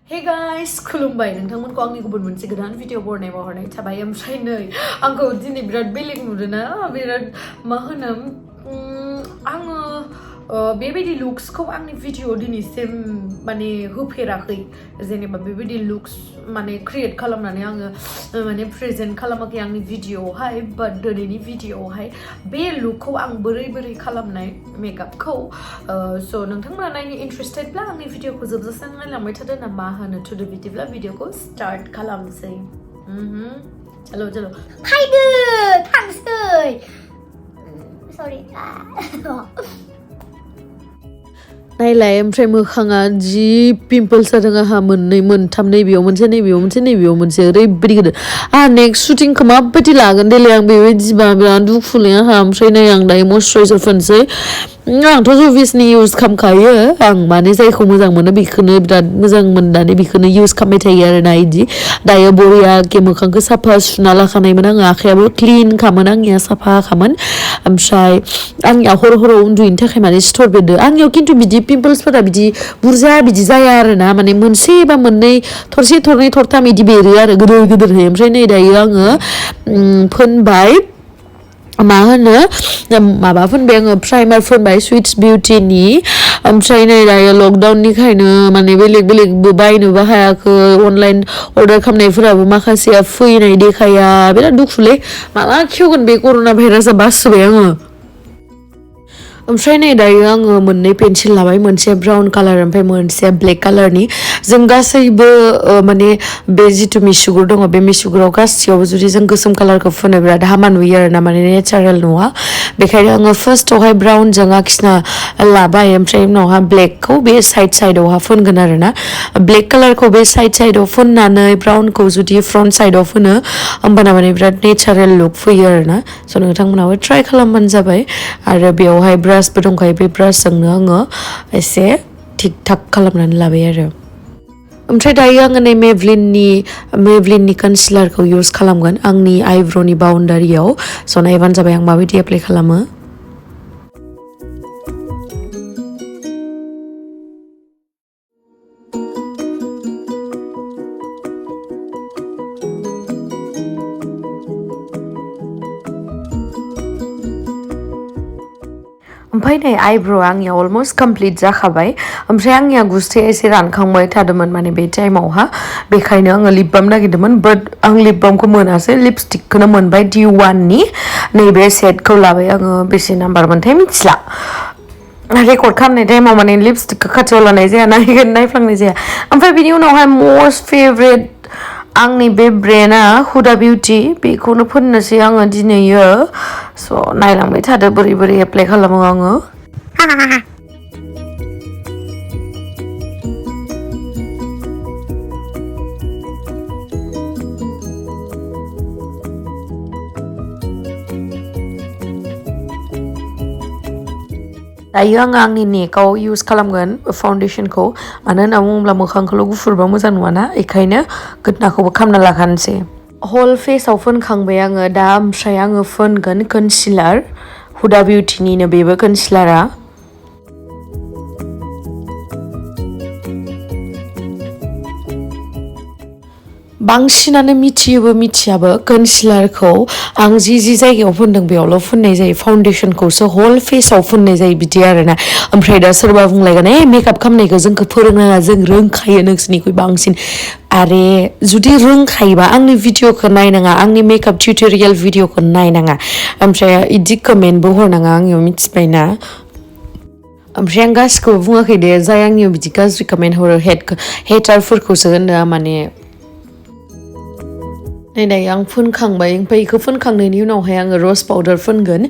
Hey guys, खुलुमबाय नोंथांमोनखौ आंनि गुबुन मोनसे गोदान भिडिअ बरनायाव हरनाय थाबाय ओमफ्राय नै आंखौ दिनै बिराद बेलेग नुदोंना बिराद मा होनो आङो बेबायदि लुक्सखौ आंनि भिडिअ दिनैसिम माने होफेराखै जेनेबा बेबायदि लुक्स माने क्रिएट खालामनानै आङो माने प्रेजेन्ट खालामाखै आंनि भिडिअआवहाय बाट दिनैनि भिडिअआवहाय बे लुकखौ आं बोरै खालामनाय मेकआपखौ स' नोंथांमोना नायनो इन्ट्रेस्टेडब्ला आंनि भिडिअखौ जोबजासिम नायलांबाय थादो ना मा होनो थुदो बिदिब्ला भिडिअखौ स्टार्ट खालामसै चलो फायदो थांसै सरि नायलाय ओमफ्राय मोखाङा जि पिम्पल्स जादों आंहा मोननै मोनथाम नैबेयाव मोनसे नैबेयाव मोनसे नैबेयाव मोनसे ओरैबायदि गिदिर आंहा नेक्स्ट शुटिंखौ माबायदि लागोन देलाय आं बेबायदिबा बिराद दुखुलै आंहा ओमफ्राय नै आं दायो मयस्चराइजार फोनसै आंथ' जुभिसनि इउज खालामखायो आं माने जायखौ मोजां मोनो बेखौनो बिराद मोजां मोननानै बेखौनो इउज खालामबाय थायो आरोना इदि दायो बरियाके मोखांखौ साफा सुना लाखानायमोन आङो आखायाबो क्लिन खामोन आंनिया साफा खामोन ओमफ्राय आंनिया हराव उन्दुयैनि थाखाय माने सिथर बेरदो आंनियाव खिन्थु बिदि पिम्पल्सफोरा बिदि बुरजा बिदि जाया आरोना माने मोनसे बा मोननै थरसे थरनै थरथाम बिदि बेरो आरो गिदिरहै ओमफ्राय नै दायो आङो फोनबाय मा होनो माबा फोनबाय आङो प्राइमार फोनबाय सुइट्स बिउटिनि ओमफ्राय नै दायो लकडाउननिखायनो माने बेलेगबो बायनोबो हायाखै अनलाइन अर्डार खालामनायफोराबो माखासेया फैनाय देखाया बिराद दुखुलै माला खेवगोन बे कर'ना भाइरासआ बासिबाय आङो ओमफ्राय नै दायो आङो मोननै पेन्सिल लाबाय मोनसेया ब्राउन कालार ओमफ्राय मोनसेया ब्लेक कालारनि जों गासैबो माने बे जिथु मिसुगुर दङ बे मिसुगुराव गासैयावबो जुदि जों गोसोम कालारखौ फुनो बिराद हामा नुयो आरोना माने नेचारेल नङा बेखायनो आङो फार्स्टआवहाय ब्राउनजों आखिना लाबाय ओमफ्राय उनावहा ब्लेकखौ बे साइडआवहा फुनगोन आरोना ब्लेक कालारखौ बे साइडआव फुननानै ब्राउनखौ जुदि फ्रन्ट साइडआव फुनो होमबाना माने बिराद नेचारेल लुक फैयो आरोना स' नोंथांमोनाबो ट्राइ खालामबानो जाबाय आरो बेयावहाय ब्रासबो दंखायो बे ब्रासजोंनो आङो एसे थिक थाक खालामनानै लाबाय आरो ओमफ्राय दायो आङो नै मेभलिननि कनसिलारखौ इउज खालामगोन आंनि आइब्र'नि बाउन्डारियाव स' नायबानो जाबाय आं माबायदि एप्लाइ खालामो ओमफ्राय नै आइब्र'आ आंनिया अलमस्ट कमप्लिट जाखाबाय ओमफ्राय आंनिया गुस्थिया एसे रानखांबाय थादोंमोन माने बे टाइमावहा बेखायनो आङो लिप बाम नागिरदोंमोन बाट आं लिप बामखौ मोनासै लिपस्टिकखौनो मोनबाय D1नि नैबे सेटखौ लाबाय आङो बेसे नाम्बार मोनथाय मिथिला रेकर्ड खालामनाय टाइमाव माने लिपस्टिकखौ खाथियाव लानाय जाया नायफ्लांनाय जाया ओमफ्राय बिनि उनावहाय मस्ट फेभरेट आंनि बे ब्रेन्डआ हुदा बिउटि बेखौनो फोननोसै आङो दिनैयो स' नायलांबाय थादो बोरै एप्लाइ खालामो आङो दायो आङो आंनि नेकआव इउज खालामगोन फाउन्डेसनखौ मानो होनना बुङोब्ला मोखांखौल' गुफुरबा मोजां नुवाना बेखायनो गोदनाखौबो खालामना लाखानोसै हल फेसाव फोनखांबाय आङो दा ओमफ्राय आङो फोनगोन कनसिलार हुदा बिउटिनिनो बेबो कनसिलारा बांसिनानो मिथियाबो कनसिलारखौ आं जि जायगायाव फुनदों बेयावल' फुननाय जायो फाउन्डेसनखौसो हल फेसाव फुननाय जायो बिदि आरोना ओमफ्राय दा सोरबा बुंलायगोन मेकआप खालामनायखौ जोंखौ फोरोंनाङा जों रोंखायो नोंसोरनिख्रुइ बांसिन आरे जुदि रोंखायोबा आंनि भिडिअखौ नायनाङा आंनि मेकआप टिउटरियेल भिडिअखौ नायनाङा ओमफ्राय इदि कमेन्टबो हरनाङा आंनियाव मिथिबायना ओमफ्राय आं गासिखौबो बुङाखै दे जाय आंनियाव बिदि गाज्रि कमेन्ट हरो हेटारफोरखौसो होनदों माने नै दायो आं फोनखांबाय ओमफ्राय बेखौ फोनखांनायनि उनावहाय आङो रस पाउडार फोनगोन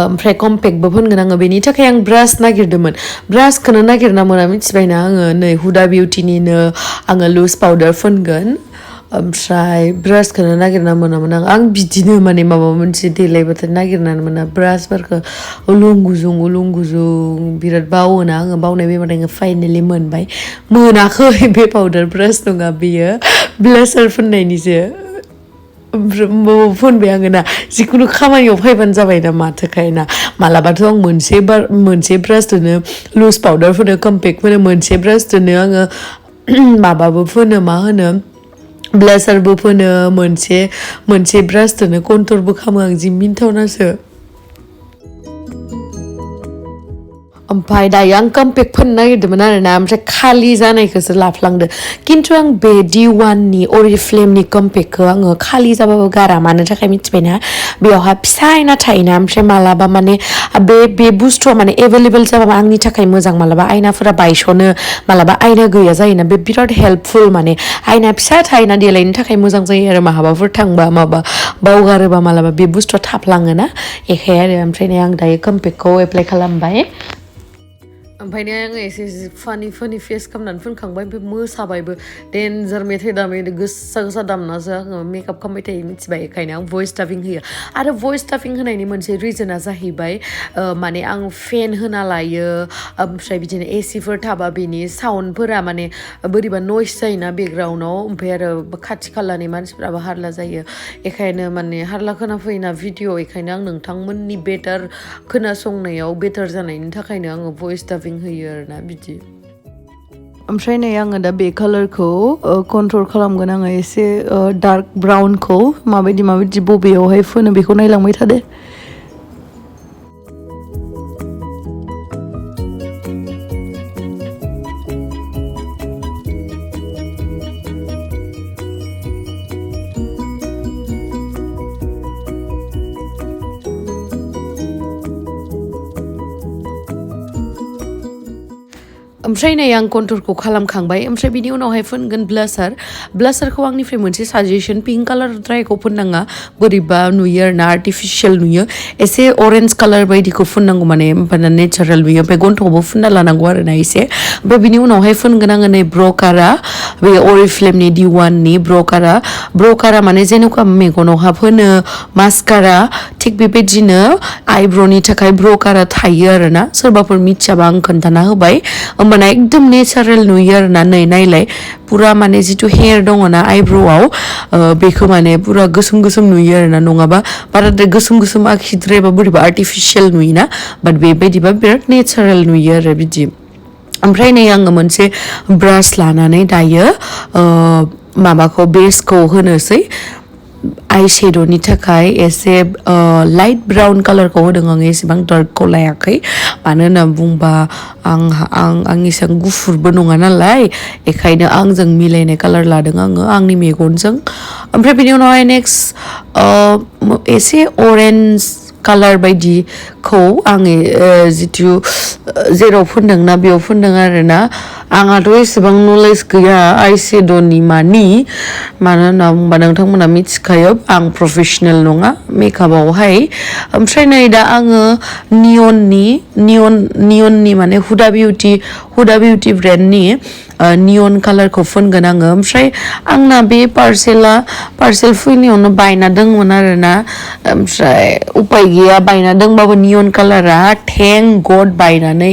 ओमफ्राय कम्पेक्टबो फोनगोन आङो बेनि थाखाय आं ब्रास नागिरदोंमोन ब्रासखौनो नागिरना मोना मिथिबायना आङो नै हुदा बिउटिनिनो आङो लुज पाउडार फोनगोन ओमफ्राय ब्रासखौनो नागिरना मोनामोन आं बिदिनो माने माबा मोनसे देलायबाथाय नागिरनानै मोना ब्रासफोरखौ उलुं गुजुं बिराद बावोना आङो बावनाय बेमार आङो फाइनेलि मोनबाय मोनाखै बे पाउडार ब्रास नङा बेयो ब्लासार फोननायनिसो फोनबाय आङो ना जिखुनु खामानियाव फैबानो जाबाय ना माथोखाय ना मालाबाथ' आं मोनसे ब्रासजोंनो लुज पाउडार फोनो कम्पेक्ट फोनो मोनसे ब्रासजोंनो आङो माबाबो फोनो मा होनो ब्लासारबो फोनो मोनसे ब्रासजोंनो कन्टुरबो खालामो आं जि मिन्थावनासो ओमफ्राय दायो आं कम्पेक्ट फोननो नागिरदोंमोन आरोना ओमफ्राय खालि जानायखौसो लाफ्लांदो खिन्थु आं बे D1नि अरिफ्लेमनि कम्पेक्टखौ आङो खालि जाबाबो गारा मानो थाखाय मिथिबायना बेयावहा फिसा आयना थायोना ओमफ्राय मालाबा माने बे बुस्थुआ माने एभेलेबल जाबा आंनि थाखाय मोजां मालाबा आयनाफोरा बायस'नो मालाबा आयना गैया जायोना बे बिराद हेल्पफुल माने आयना फिसा थायोना देलायनो थाखाय मोजां जायो आरो माहाबाफोर थांबा माबा बावगारोबा मालाबा बे बुस्थुआ थाफ्लाङोना एखाय आरो ओमफ्राय आं दायो कम्पेक्टखौ एप्लाइ खालामबाय ओमफ्रायनो आङो एसे फानि फेस खालामनानै फोनखांबाय ओमफ्राय मोसाबायबो डेन्जार मेथाइ दामै गोसा दामनासो आङो मेकआप खालामबाय थायो मिथिबाय बेखायनो आं भइस डाबिं होयो आरो भइस डाबिं होनायनि मोनसे रिजोना जाहैबाय माने आं फेन होना लायो ओमफ्राय बिदिनो एसिफोर थाबा बेनि साउन्डफोरा माने बोरैबा नइस जायोना बेकग्राउन्डआव ओमफ्राय आरो खाथि खालानि मानसिफ्राबो हारला जायो बेखायनो माने हारला खोनाफैयोना भिडिअ बेखायनो आं नोंथांमोननि बेटार खोनासंनायाव बेटार जानायनि थाखायनो आङो भइस डाबिं होयो आरोना बिदि ओमफ्राय नै आङो दा बे कालारखौ कन्ट्रल खालामगोन आङो एसे डार्क ब्राउनखौ माबायदि बबेयावहाय फोनो बेखौ नायलांबाय थादो ओमफ्राय नै आं कन्टुरखौ खालामखांबाय ओमफ्राय बिनि उनावहाय फोनगोन ब्लासारखौ आंनिफ्राय मोनसे साजेसन पिंक कालार द्रायखौ फोननाङा बोरैबा नुयो आरोना आर्टिफिशियेल नुयो एसे अरेन्ज कालार बायदिखौ फोननांगौ माने होमबाना नेचारेल नुयो ओमफ्राय गन्थंआवबो फुनना लानांगौ आरोना एसे ओमफ्राय बिनि उनावहाय फोनगोन आङो नै ब्रकारा बे अरिफ्लेमनि D1नि ब्रकारा माने जेन'का मेगनावहा फोनो मास्कारा थिग बेबायदिनो आइब्र'नि थाखाय ब्रकारा थायो आरोना सोरबाफोर मिथियाबा आं खोन्थाना होबाय होमबाना एकदम नेचारेल नुयो आरोना नै नायलाय पुरा माने जिथु हेयार दङ ना आइब्र'आव बेखौ माने पुरा गोसोम नुयो आरोना नङाबा बाराद्राय गोसोम आखिद्रायबा बोरैबा आर्टिफिशियेल नुयोना बाट बेबायदिबा बिराद नेचारेल नुयो आरो बिदि ओमफ्राय नै आङो मोनसे ब्रास लानानै दायो माबाखौ बेसखौ होनोसै आइशेड'नि थाखाय एसे लाइट ब्राउन कालारखौ होदों आङो एसेबां डार्कखौ लायाखै मानो होनना बुंबा आं एसेबां गुफुरबो नङा नालाय बेखायनो आंजों मिलायनाय कालार लादों आङो आंनि मेगनजों ओमफ्राय बेनि उनावहाय नेक्स्ट एसे अरेन्ज कालार बायदिखौ आङो जिथु जेराव फुनदोंना बेयाव फुनदों आरोना आंहाथ' एसेबां नलेज गैया आइशेड'नि मानो होनना बुंबा नोंथांमोना मिथिखायो आं प्रफेसनेल नङा मेकआपआवहाय ओमफ्राय नै दा आङो नियननि माने हुदा बिउटि ब्रेन्डनि नियन कालारखौ फुनगोन आङो ओमफ्राय आंना बे पार्सेल फैनायावनो बायना दंमोन आरोना ओमफ्राय उपाय गैया बायना दंबाबो नियन कालारा थेंक गड बायनानै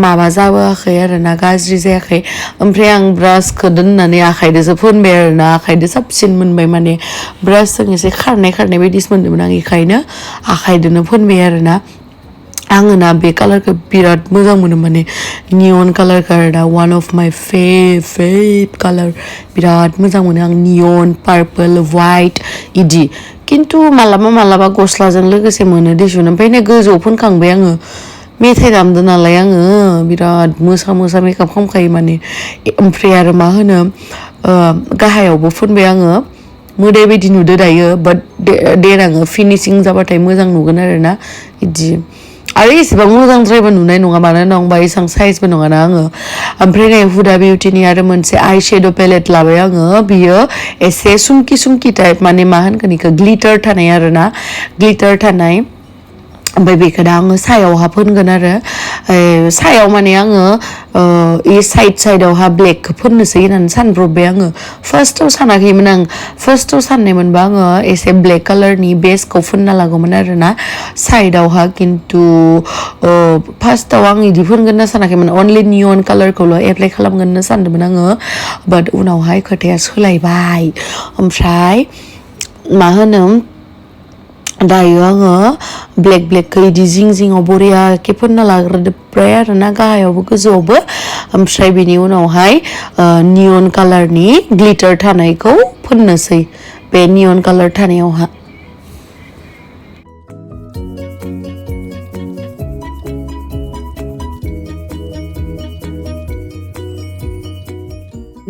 माबा जाबोआखै आरोना गाज्रि जायाखै ओमफ्राय आं ब्रासखौ दोननानै आखाइजोंसो फोनबाय आरोना आखाइजों साबसिन मोनबाय माने ब्रासजों एसे खारनाय बायदिसो मोनदोंमोन आं बेखायनो आखाइजोंनो फोनबाय आरोना आङो ना बे कालारखौ बिराद मोजां मोनो माने नियन कालारखौ आरो दा वान अफ माइ फेभरेट कालार बिराद मोजां मोनो आं नियन पार्पल वाइट इदि खिन्थु मालाबा गस्लाजों लोगोसे मोनो दिसुन ओमफ्राय नै गोजौआव फोनखांबाय आङो मेथाइ दामदों नालाय आङो बिराद मोसा मेकआप खालामखायो माने ओमफ्राय आरो मा होनो गाहायावबो फुनबाय आङो मोदाय बायदि नुदो दायो बाट देनाङो फिनिशिं जाबाथाय मोजां नुगोन आरोना बिदि आरो एसेबां मोजांद्रायबो नुनाय नङा मानो होनना बुंबा एसेबां साइजबो नङाना आङो ओमफ्राय नै हुदा बिउटिनि आरो मोनसे आइशेड' पेलेट लाबाय आङो बियो एसे सुमकि टाइप माने मा होनगोन बेखौ ग्लिटार थानाय आरोना ग्लिटार थानाय ओमफ्राय बेखौ दा आङो सायावहा फोनगोन आरो सायाव माने आङो साइडआवहा ब्लेकखौ फोननोसै होननानै सानब्रबबाय आङो फार्स्टआव सानाखैमोन आं फार्स्टआव साननाय मोनबा आङो एसे ब्लेक कालारनि बेसखौ फोनना लागौमोन आरोना साइडआवहा खिन्थु फार्स्टआव आं बिदि फोनगोन होनना सानाखैमोन अनलि नियन कालारखौल' एप्लाइ खालामगोन होनना सानदोंमोन आङो बाट उनावहाय खोथाया सोलायबाय ओमफ्राय मा होनो दायो आङो ब्लेकखौ बिदि जिङाव बरियाके फोनना लाग्रोजोब्बाय आरोना गाहायावबो गोजौआवबो ओमफ्राय बेनि उनावहाय नियन कालारनि ग्लिटार थानायखौ फोननोसै बे नियन कालार थानायावहा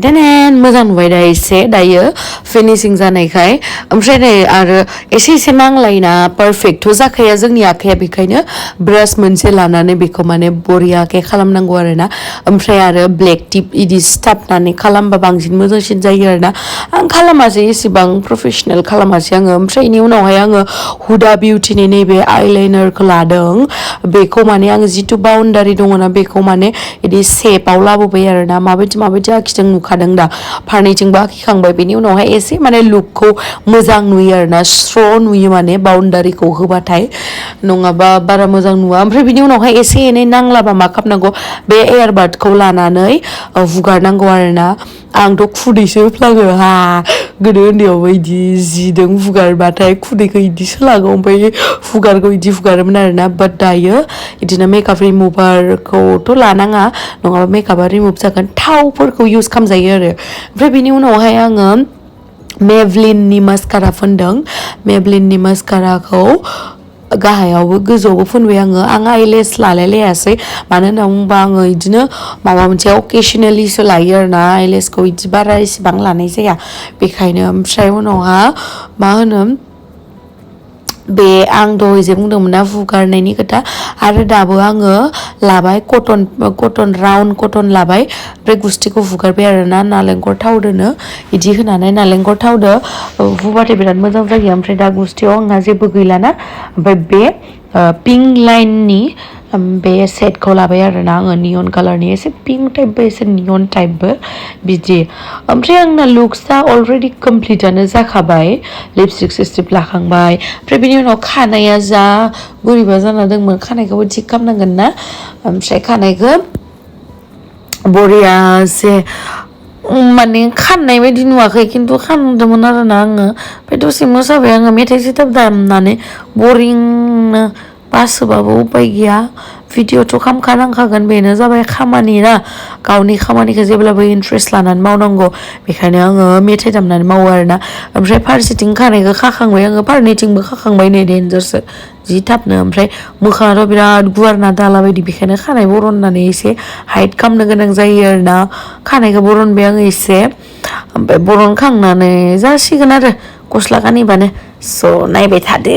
देन मोजां नुबाय दा एसे दायो फिनिशिं जानायखाय ओमफ्राय नै आरो एसे एसे नांलायना पारफेक्टथ' जाखाया जोंनि आखाइया बेखायनो ब्रास मोनसे लानानै बेखौ माने बरियाके खालामनांगौ आरोना ओमफ्राय आरो ब्लेक टिप इदि सिथाबनानै खालामबा बांसिन मोजांसिन जायो आरोना आं खालामासै एसेबां प्रफेसनेल खालामासै आङो ओमफ्राय बेनि उनावहाय आङो हुदा बिउटिनि नैबे आइलाइनारखौ लादों बेखौ माने आङो जिथु बाउन्डारि दङना बेखौ माने बिदि सेपआव लाबोबाय आरोना माबायदि आखिदों नुखादों दा फारनैथिंबो आखिखांबाय बेनि उनावहाय एसे माने लुकखौ मोजां नुयो आरोना स्र' नुयो माने बाउन्डारिखौ होबाथाय नङाबा बारा मोजां नुवा ओमफ्राय बिनि उनावहाय एसे एनै नांलाबा मा खालामनांगौ बे एयारबाडखौ लानानै हुगारनांगौ आरोना आंथ' खुदैसो होफ्लाङो हा गोदो उन्दैयावबो बिदि जिदों हुगारबाथाय खुदैखौ इदि सोलागौ ओमफ्राय हुगारखौ इदि हुगारोमोन आरोना बाट दायो बिदिनो मेकआप रिमुभारखौथ' लानाङा नङाबा मेकआपा रिमुभ जागोन थावफोरखौ इउज खालामजायो आरो ओमफ्राय बिनि उनावहाय आङो मेभलिननि मास्कारा फोनदों मेभलिननि मास्काराखौ गाहायावबो गोजौआवबो फोनबाय आं आइलेस लालायलायासै मानो होनना बुंबा आङो बिदिनो माबा मोनसे अकेसनेलिसो लायो आरोना आइलेसखौ बिदि बारा इसेबां लानाय जाया बेखायनो ओमफ्राय उनावहा मा होनो बे आं दहाय जे बुंदोंमोन ना हुगारनायनि खोथा आरो दाबो आङो लाबाय कटन राउन्ड कटन लाबाय ओमफ्राय गुस्थिखौ हुगारबाय आरोना नालेंखर थावदोनो बिदि होनानै नालेंखर थावदो हुबाथाय बिराद मोजां जायो ओमफ्राय दा गुस्थियाव आंहा जेबो गैलाना ओमफ्राय बे पिंक लाइननि बे सेटखौ लाबाय आरोना आङो नियन कालारनि एसे पिंक टाइपबो एसे नियन टाइपबो बिदि ओमफ्राय आंना लुक्सआ अलरेडि कमप्लिटआनो जाखाबाय लिपस्टिक सिस्टिक लाखांबाय ओमफ्राय बिनि उनाव खानाया जा बोरैबा जाना दंमोन खानायखौबो थिग खालामनांगोन ना ओमफ्राय खानायखौ बरियासे माने खाननाय बायदि नुवाखै खिन्थु खानदोंमोन आरोना आङो ओमफ्राय दसे मोसाबाय आङो मेथाइ सेथाइ दामनानै बरिंनो बासोबाबो उपाय गैया भिडिअ'थ' खालामखानांखागोन बेनो जाबाय खामानि ना गावनि खामानिखौ जेब्लाबो इन्ट्रेस्ट लानानै मावनांगौ बेखायनो आङो मेथाइ दामनानै मावो आरोना ओमफ्राय फारसेथिं खानायखौ खाखांबाय आङो फारनैथिंबो खाखांबाय नै डेन्जारसो जि थाबनो ओमफ्राय मोखाङाथ' बिराद गुवार ना दाला बायदि बेखायनो खानाय बरननानै एसे हाइट खालामनो गोनां जायो आरोना खानायखौ बरनबाय आङो एसे ओमफ्राय बरनखांनानै जासिगोन आरो गस्ला गानहैबानो स' नायबाय थादो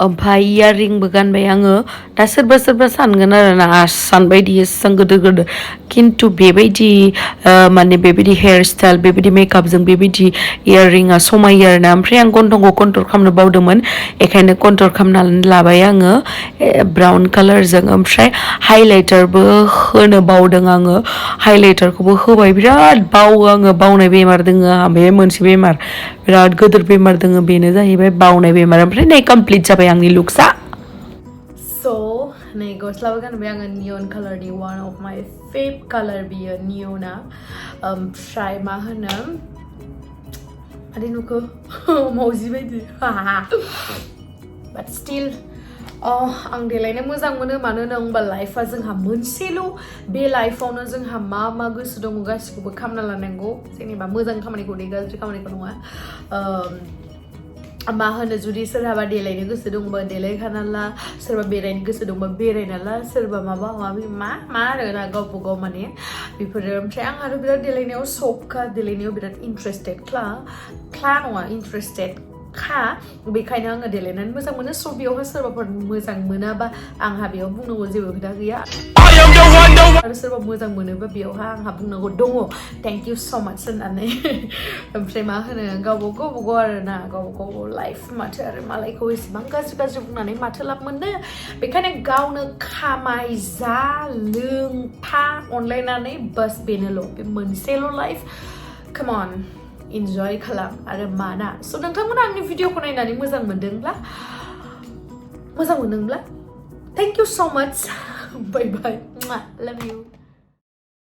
ओमफ्राय इयारिंबो गानबाय आङो दा सोरबा सानगोन आरोना आसान बायदि एसां गोदो खिन्थु बेबायदि माने बेबायदि हेयार स्टाइल बेबायदि मेकआपजों बेबायदि इयारिंआ समायो आरोना ओमफ्राय आं गन्थंखौ कन्ट्रल खालामनो बावदोंमोन बेखायनो कन्ट्रल खालामनानै लाबाय आङो ब्राउन कालारजों ओमफ्राय हाइलाइटारबो होनो बावदों आङो हाइलाइटारखौबो होबाय बिराद बावो आङो बावनाय बेमार दोङो आंहा बे मोनसे बेमार बिराद गिदिर बेमार दोङो बेनो जाहैबाय बावनाय बेमार ओमफ्राय नै कमप्लिट जाबाय आंनि लुक्सआ स' नै गस्लाबो गानबाय आङो नियन कालारनि वान अफ माइ फेभ कालार बियो नियना ओमफ्राय मा होनो आदै नुखो मावजि बायदि बाट स्टिल आं देलायनो मोजां मोनो मानो होनना बुंबा लाइफआ जोंहा मोनसेल' बे लाइफआवनो जोंहा मा गोसो दङ गासिखौबो खालामना लानांगौ जेनेबा मोजां खामानिखौ दे गाज्रि खामानिखौ नङा मा होनो जुदि सोरहाबा देलायनो गोसो दंबा देलायखाना ला सोरबा बेरायनो गोसो दंबा बेरायना ला सोरबा माबा माबि मा आरोना गावबा गाव माने बेफोरो ओमफ्राय आंहाथ' बिराद देलायनायाव शखखा देलायनायाव बिराद इन्ट्रेस्टेड क्ला नङा इन्ट्रेस्टेड खा बेखायनो आङो देलायनानै मोजां मोनो स' बेयावहाय सोरबाफोर मोजां मोनाबा आंहा बेयाव बुंनांगौ जेबो खोथा गैया आरो सोरबा मोजां मोनोबा बेयावहाय आंहा बुंनांगौ दङ थेंक इउ स' माच होननानै ओमफ्राय मा होनो गावबागाव आरोना गावबागाव लाइफ माथो आरो मालायखौ एसेबां गाज्रि बुंनानै माथो लाब मोननो बेखायनो गावनो खामाय जा लों था अनलायनानै बास बेनोल' बे मोनसेल' लाइफ काम अन इन्जय खालाम आरो माना स' नोंथांमोना आंनि भिडिअखौ नायनानै मोजां मोनदोंब्ला थेंक इउ स' माच बाय बाय लाभ इउ